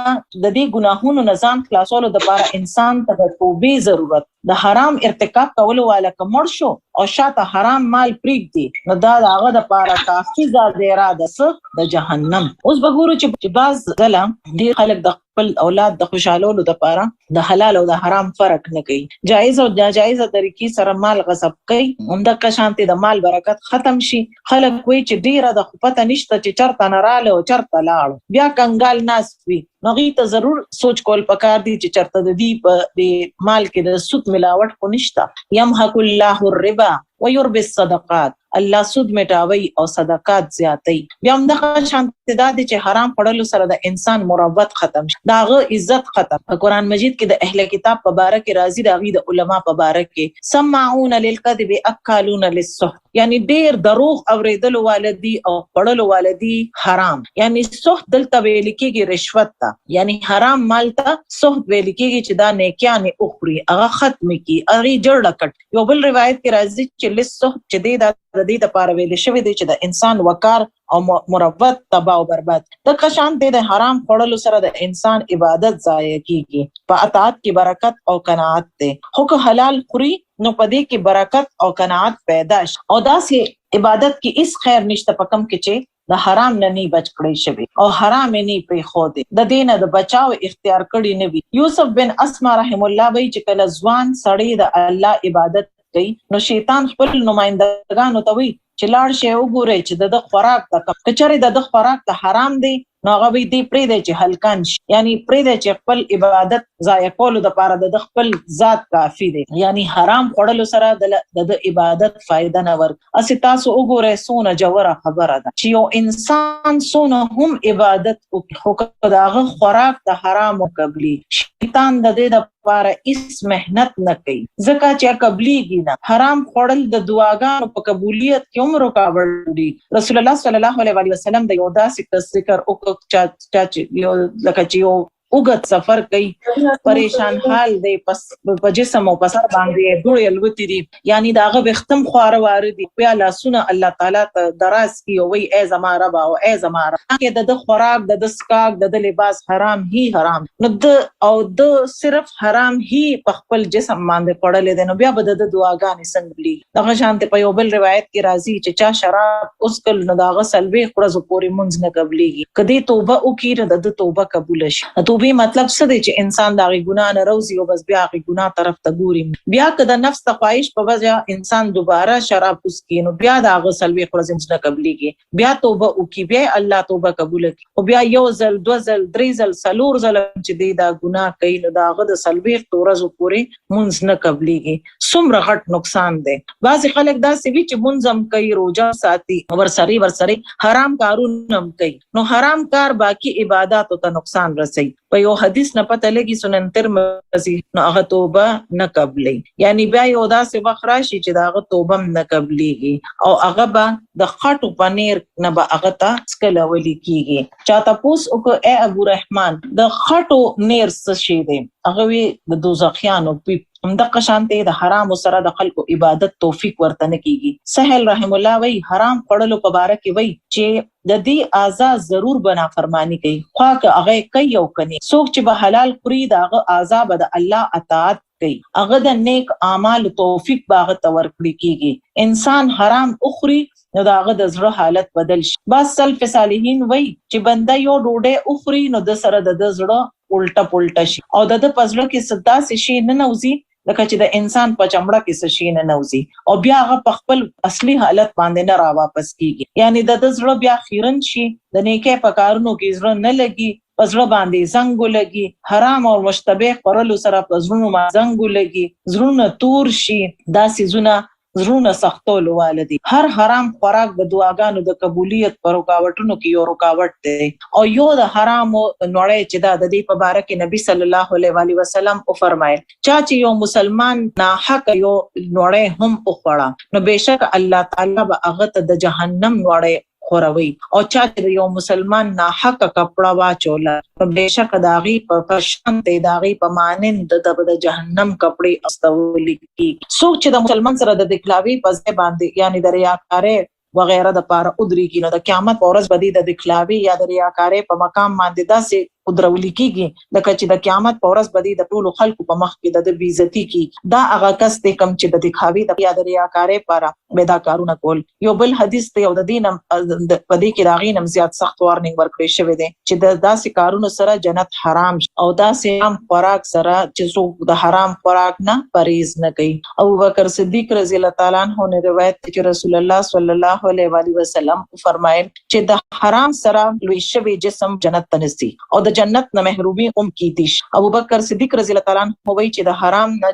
د دې ګناهونو نه ځان خلاصولو دپاره انسان ته د توبې ضرورت. د حرام ارتکاب کولو والا که مړ شو او شاته حرام مال پرېږدي نو دا د هغه دپاره کافي زادیرا ده څه د جهنم. اوس به ګورو چې بعض ځله ډېر خلک د خپل اولاد د خوشحالولو دپاره د حلال او د حرام فرق نه کوي، جایز او ناجایزه طریقې سره مال غصب کوي. همدغه شانتې د مال برکت ختم شي. خلک وایي چې ډېره ده خو پته نشته چې چرته نه راغله او چرته لاړو، بیا کنګال ناست وي. نو هغوی ته ضرور سوچ کول پکار دي چې چرته د دې په دې مال کې د سود ملاوټ خو نشته. یمحق الله الربا ویربي الصدقات، الله سود مټاوي او صدقات زیاتوي. بیا همدغه شان دا دی چې حرام خوړلو سره د انسان مروت ختم شي، د هغه عزت ختم. په قرآن مجید کې د اهل کتاب په باره کې راځي، د هغوی د علما په باره کې، سماعون للکذب اکالون للسحت، یعنی ډیر دروغ اوریدلو واله دي او خوړلو واله دي حرام. یعنی سحت دلته ویل کېږي رشوت ته، یعنی حرام مال ته سحت ویل کېږي چې دا نیکیانې وخوري، هغه ختمې کړي، هغې جرړه کټ. یو بل روایت کې راځي چې للسحت چې دی دا د دې دپاره ویل شوی دی چې د انسان وقار او مروت تباه او برباد. دغه شان دی د حرام خوړلو سره د انسان عبادت ضایع کیږي، په اطاعت کې برکت او قناعت دی. خو که حلال خوري نو په دې کې برکت او قناعت پیدا شي، او داسې عبادت کې هیڅ خیر نشته په کوم کې چې د حرام نه نی بچ کړی شوی او حرام یې نی پرېښودی، د دې نه د بچاو اختیار کړی نه وي. یوسف بن اسما رحم الله وایي چې کله ځوان سړی د الله عبادت کوي نو شیطان خپل نمایندګانو ته وایي چې لاړ شئ وګورئ چې د ده خوراک د کوم، که چېرې د ده خوراک د حرام دی نو هغه وایي دی پرېږدی چې هلکان شي، یعنی پرېږدی چې خپل عبادت ضایع کولو د پاره د خپل ذات کافی دی. یعنی حرام خوړلو سره د عبادت فائدہ نه ور اسی. تاسو وګورئ، سونه جوړه خبره ده چې یو انسان سونه هم عبادت وکړي، خو که د هغه خوراک د حرام قبلی، شیطان د دې د لپاره هیڅ محنت نه کوي، ځکه چې قبليږي نه. حرام خوړل د دعاګانو په قبولیت کې هم رکاوټ دي. رسول الله صلی الله علیه وسلم د یو داسې کس ذکر وکړ چا چې یو لکه چې یو اوږد سفر کوي، پریشان حال دی، پس په جسم او په سر باندې دوړې الوتې دي، یعنی د هغه وختم خواره واره دي، بیا لاسونه الله تعالی ته دراز کی او وی ای زما رب او ای زما رب، کې د خوراک، د څښاک، د لباس حرام هی حرام، نو د او د صرف حرام هی په خپل جسم باندې خوړلې دی، نو بیا به د دعاګانې څنګه بلی؟ دغه شانته په یو بل روایت کې راځي چې چا شراب اوسکل، نو داغه 40 ورځې پورې مونځ نه قبليږي. کدی توبه وکړي، نو د توبه قبول شي. توبې مطلب څه دی؟ چې انسان د هغې ګناه نه روزي او بس بیا هغې ګناه طرف ته ګوري. بیا که د نفس د خواهش په وجه انسان دوباره شراب وڅکي، نو بیا د هغه 40 ورځې مونځ نه قبليږي. بیا توبه وکړي، بیا الله توبه قبول کړي. خو بیا یو ځل، دوه ځل، درې ځل، څلور ځل چې دی دا ګناه کوي، نو د هغه د 40 ورځو پورې مونځ نه قبليږي. څومره غټ نقصان دی! بعضې خلک داسې وي چې مونځ هم کوي، روژه ساتي، ورسره حرام کارونه هم کوي، نو حرام کار باقی عباداتو ته نقصان رسي. په یو حدیث نه پته لګي، سنن ترمذی، نو هغه توبه نه قبلي. یعنی بیا یو داسې وخت راشي چې د هغه توبه هم نه قبليږي او هغه به د خټو پنیر نه به هغه ته څکلول کیږي. چا تپوس وکړ، اے ابو رحمان، د خټو نیر څه شی دی؟ هغه وی د دوزخیانو پیپ. همدغه شانته د حرام سره د خلکو عبادت توفیق ورته نه کیږي. سهل رحم الله وی حرام خوړلو په باره کې وی چې د دې اعضا ضرور به نافرمانی کوي، خو که هغه کوي او کني. څوک چې به حلال خوري، د هغه اعضا به د الله اطاعت کوي، هغه د نیک اعمال توفیق به هغه ته ورکړي کیږي. انسان حرام اخري، نو د هغه د زړه حالت بدل شي. بعض سلف صالحین وای چې بنده یو ډوډۍ اخري، نو د سره د زړه الټه پلټه شي او د په زړه کې څه داسې شی ننوځي لکه چې د انسان په چمړه کې څه شی ننوځي او بیا هغه په خپل اصلي حالت باندې نه را واپس کیږي. یعنی د زړه بیا خیرن شي، د نیکۍ په کارونو کې زړه نه لګي، په زړه باندې زنګ ولګي. حرام او مشتبه خوړلو سره په زړونو باندې زنګ ولګي، زړونه تور شي. دا څیزونه زړونه سختولو واله دي. هر حرام خوراک د دعاګانو د قبولیت پر رکاوټونو کې یو رکاوټ دی. او یو د حرامو نوړی چې دا د دې په باره کې نبی صلی الله علیه و آله وسلم وفرمایل، چا چې یو مسلمان ناحق یو نوړی هم وخوړه، نو بېشک الله تعالی به هغه ته د جهنم نوړی خوروي. او چا چې د یو مسلمان ناحقه کپړه واچوله، نو بېشکه د هغې په شان دی، د هغې په مانند د جهنم کپړې استول کېږي. څوک چې د مسلمان سره د دکلاوي په ځای باندې، یعنی د ریاکارۍ وغیره د پاره ودرېږي، نو د قیامت په ورځ به دی د دکلاوي یا د ریاکارۍ په مقام باندې داسې ودرول کېږي لکه چې د قیامت په ورځ به دی د ټولو خلکو په مخ کې د بې عزتي کیږي. دا هغه کس دی کوم چې د دکھاوي یا د ریاکارۍ لپاره به دا کارونه کول. یو بل حدیث دی او د دین په دې کې د هغې نه زیات سخت وارنینګ ورکړی شوی دی چې د داسې کارونو سره جنت حرام او داسې حرام خوراک سره چې څوک د حرام خوراک نه پرهیز نه کوي. ابو بکر صدیق رضی الله تعالی عنہ نے روایت چې رسول الله صلی الله علیه و آله وسلم فرمایل چې د حرام سره لوی شوی جسم جنت ته نه ځي او د جنت نه محرومي هم کیدی شي. ابو بکر صدیق رضی الله تعالی عنہ وایي چې د حرام نه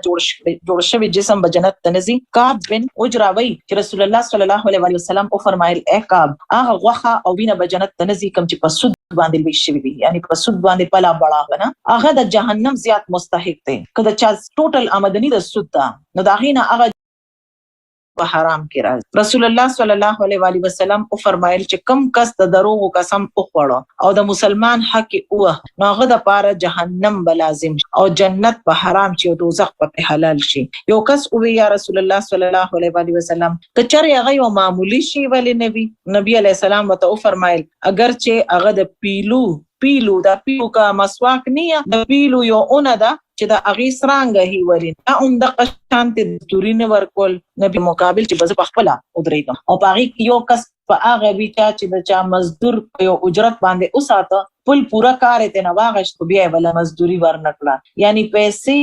جوړ شوی جسم به جنت ته نه ځي. کعب بن عجره وایي چې رسول الله صلی الله علیه و وسلم او فرمایل، اے کعب، هغه غوښه او وینه به جنت ته نه ځي کوم چې په سود باندې لوی شوی وي، یعنی په سود باندې پلا بڑا ونه، هغه د جهنم زیات مستحق دی. که د چا ټوټل آمدنی د سود ده، نو د هغې نه هغه په حرام کې راځي. رسول الله صلی الله علیه و آله وسلم او فرمایل چې کم کس د دروغ قسم وخوړو او د مسلمان حق اوه، نو هغه د پاره جهنم به لازم او جنت به حرام شي او دوزخ په حلال شي. یو کس وی، یا رسول الله صلی الله علیه و آله وسلم، که چرې هغه یو معمولی شي ولې نه وي؟ نبی علیه السلام ورته وفرمایل، اگر چې هغه د پیلو دا پیلو کا مسواک نه، د پیلو یو اونه ده چې د هغې سرانګه هی ولې نه، هم د شانتې دستوري نه ورکول، نبي مقابل چې به زه پخپله ودرېږم، او په هغې کې یو کس په هغه وي چا چې د چا مزدور په یو اجرت باندې وساته، خپل پوره کار یې ترېنه واخیست، خو بیا یې بله مزدوري ورنه کړه، یعنی پیسې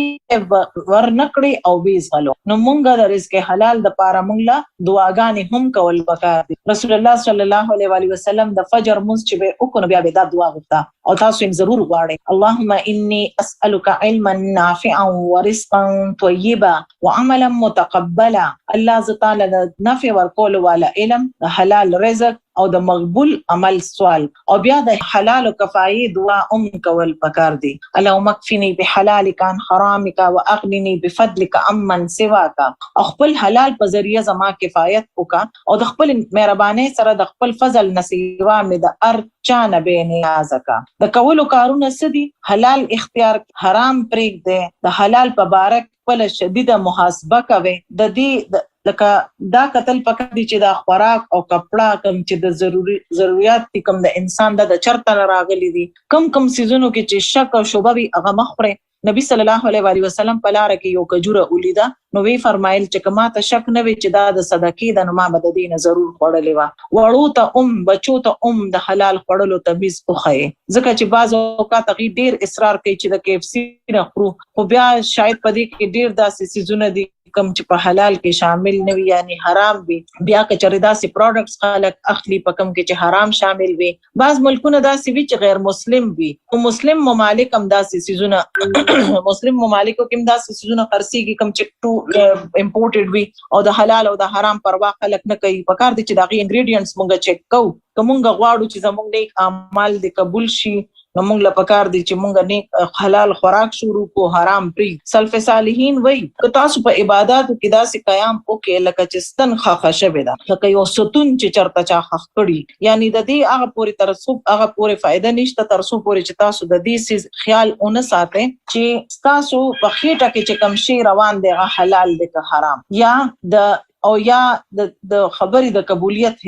ورنه کړې او ویې ځغلو. نو مونږ د رزق حلال دپاره مونږ له دعاګانې هم کول پکار دي. رسول الله صلی الله علیه وآله وسلم د فجر لمونځ چې به یې وکړو، نو بیا به یې دا دعا غوښته او تاسو یې ضرور غواړئ: اللهم انی اسألک علما نافعا ورزقا طیبا وعملا متقبلا. الله، زه تعالی د نفع ورکولو والا علم، د حلال رزق او د مقبول عمل سوال. او بیا د حلال او کفایي دعا هم کول پکار دي: اللهم اکفني بحلالک عن حرامک واغنني بفضلک عمن سواک. او خپل حلال په ذریعه زما کفایت وکا او د خپل مهربانۍ سره د خپل فضل نه سوا مې د هر چا نه بې نیازه کا. د کولو کارونه څه دي؟ حلال اختیار، حرام پرېږدی، د حلال په باره خپله شدیده محاسبه کوي. د دې لکه دا قتل پکار دي چې دا خوراک او کپڑا کم چې د ضروري ضرورت دي کم د انسان، د چرته راغلي دي؟ کم کم سيزونو کې چې شک او شوبه وي، هغه مه خورئ. نبی صلی الله علیه و آله وسلم په لار کې یو کجوره ولیده، نو وی فرمایل چې که ما ته شک نه وي چې دا د صدقې ده، نو ما به د دې نه ضرور خوړلې وه. وړو ته بچو ته د حلال خوړلو تمیز وښیې، ځکه چې بعض اوقات هغوی ډېر اصرار کوي چې د KFC نه خورو، خو بیا شاید په دې کې ډېر داسې څیزونه دي کوم چې په حلال کې شامل نه وي، یعنی حرام وي. بیا که چېرې داسې پروډکټس خلک اخلي په کوم کې چې حرام شامل وي، بعض ملکونه داسې وي چې غیر مسلم وي، خو مسلم ممالک هم داسې څیزونه، مسلم ممالکو کې هم داسې څیزونه خرڅېږي کوم چې ټو امپورټډ وي او د حلال او د حرام پروا خلک نه کوي. پکار دي چې د هغې انګریډینټس مونږ چیک کوو. که مونږ غواړو چې زمونږ نیک اعمال دې قبول شي، نو مونږ له پکار دي چې مونږ نیک حلال خوراک شروع کو، حرام پری. سلف صالحین وای که تاسو په عبادتو کې داسې قیام وکړئ لکه چې ستن خخه شوې ده، لکه یو ستون چې چرته چا خخ کړي، یعنی د دې هغه پورې تر څو هغه پورې فائدہ نشته تر څو پورې چې تاسو د دې څیز خیال ونه ساتئ چې تاسو په خېټه کې چې کم شی روان دی، هغه حلال دی که حرام، یا د او یا د خبرې د قبولیت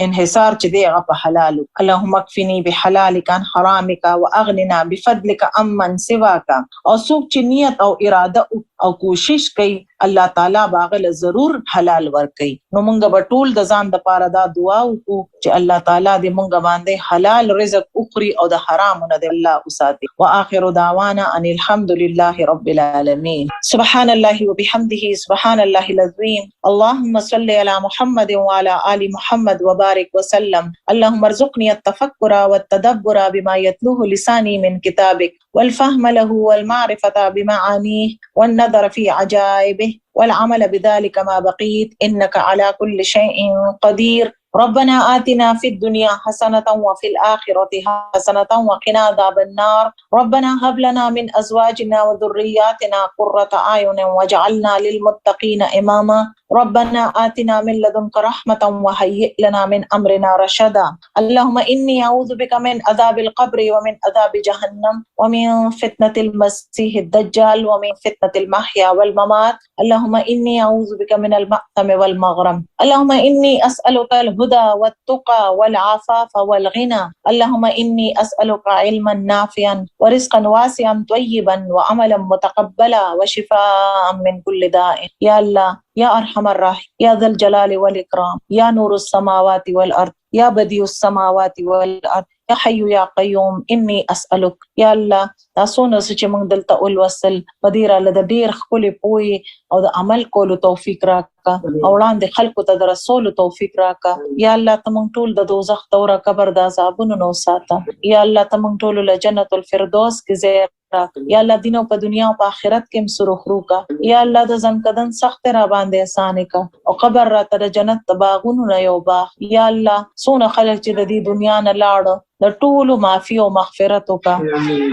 انحصار چې دی هغه په حلال. اللهم اکفني بحلالک عن حرامک واغننا بفضلک عمن سواک. او څوک چې نیت او اراده او کوشش کوي، الله تعالی به هغه له ضرور حلال ورکوي. نو مونږ به ټول د ځان د پاره دا دعا وکړو چې الله تعالی دې مونږ باندې حلال رزق وخوري او د حرامو نه دې الله وساتي. واخر دعوانا ان الحمد لله رب العالمین. سبحان الله وبحمده، سبحان الله العظیم. اللهم صل على محمد وعلى آل محمد وبارك وسلم. اللهم ارزقني التفكر والتدبر بما يتلوه لساني من كتابك، والفهم له والمعرفة بمعانيه، والنظر في عجائبه، والعمل بذلك ما بقيت، إنك على كل شيء قدير. ربنا آتنا في الدنيا حسنة وفي الآخرة حسنة وقنا عذاب النار. ربنا هب لنا من أزواجنا وذرياتنا قرة أعين واجعلنا للمتقين إماما. ربنا آتنا من لدنك رحمة وهيئ لنا من أمرنا رشدا. اللهم إني أعوذ بك من عذاب القبر ومن عذاب جهنم ومن فتنة المسيح الدجال ومن فتنة المحيا والممات. اللهم إني أعوذ بك من المأثم والمغرم. اللهم إني أسألك الهدى والتقى والعفاف والغنى. اللهم إني أسألك علما نافعا ورزقا واسعا طيبا وعملا متقبلا وشفاء من كل داء. يا الله، يا أرحم الراحمين، يا ذا الجلال والإكرام، يا نور السماوات والأرض، يا بديع السماوات والأرض، يا حي يا قيوم، إني أسألك. یا الله، تاسو نه چې موږ دلته ولوستل، په دې راله د ډېر ښکلې پوهې او د عمل کولو توفیق راکړه او وړاندې خلکو ته د رسولو توفیق راکړه. یا الله، ته موږ ټول د دوزخ توره قبر د عذابونو نه وساته. یا الله، ته موږ ټولو له جنت الفردوس کې ځای راکړه. یا الله، دین او په دنیا او په آخرت کې هم سرخرو کا. یا الله، د ځنکدن سخت را باندې اسانه کا او قبر راته د جنت د باغونو نه یو باغ. یا الله، څونه خلک چې د دې دنیا نه لاړ، د ټولو معافي او مغفرت وکا.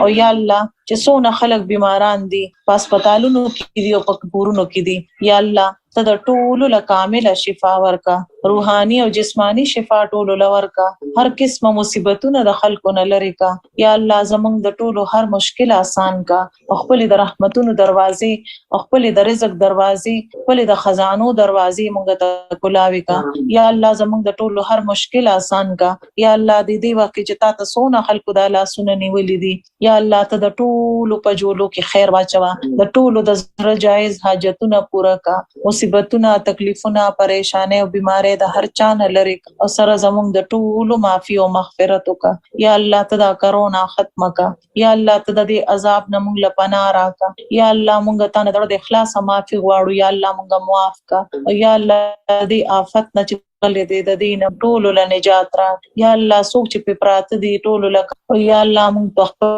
او یا الله، چې څونه خلک بیماران دي، په هسپتالونو کې دي او په کورونو کې دي، یا الله ته د ټولو له کامله شفا ورکا، روحاني او جسماني شفا ټولو له ورکا، هر قسمه مصیبتونه د خلکو نه لرې کا. یا الله زمونږ د ټولو هر مشکل آسان کا، او خپلې د رحمتونو دروازې او خپلې د رزق دروازې، خپلې د خزانو دروازې مونږ ته کولاوي کا. یا الله زمونږ د ټولو هر مشکل آسان کا. یا الله دې دې وخت کې چې تا ته څونه خلکو دا لاسونه نیولي دي، یا الله ته د ټولو په جولو کې خیر واچوه، د ټولو د زړه جایز حاجتونه پوره کا، مصیبتونه، تکلیفونه، پریشانۍ او بیمارۍ د هر چا نه لرې کا، او سره زمونږ د ټولو معافي او مغفرت وکړه. یا الله ته دا کرونا ختمه کا. یا الله ته د دې عذاب نه مونږ له پناه راکا. یا الله مونږ تا نه د زړه د اخلاصه معافي غواړو، یا الله مونږ معاف کا. او یا الله د دې آفت نه چې غلې دې د دې نه ټولو له نجات را. یا الله څوک چې پې پراته دي ټولو له، یا الله مونږ په خپل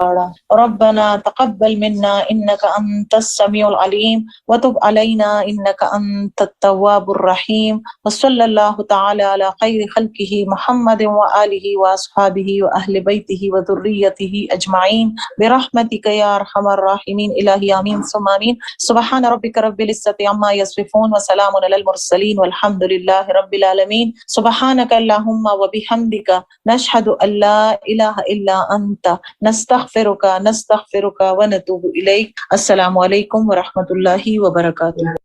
غاړه. ربنا تقبل منا انك انت السميع العليم وتب علينا انك انت التواب الرحيم، وصلى الله تعالى على خير خلقه محمد وآله واصحابه واهل بيته وذريته اجمعين برحمتك يا ارحم الراحمين. الهي امين ثم امين. سبحان ربك رب العزه عما يصفون وسلام على المرسلين والحمد لله رب العالمين. سبحانك اللهم وبحمدك نشهد ان لا اله الا انت نستغفرك نستغفرك ونتوب اليك. السلام عليكم ورحمه الله وبركاته.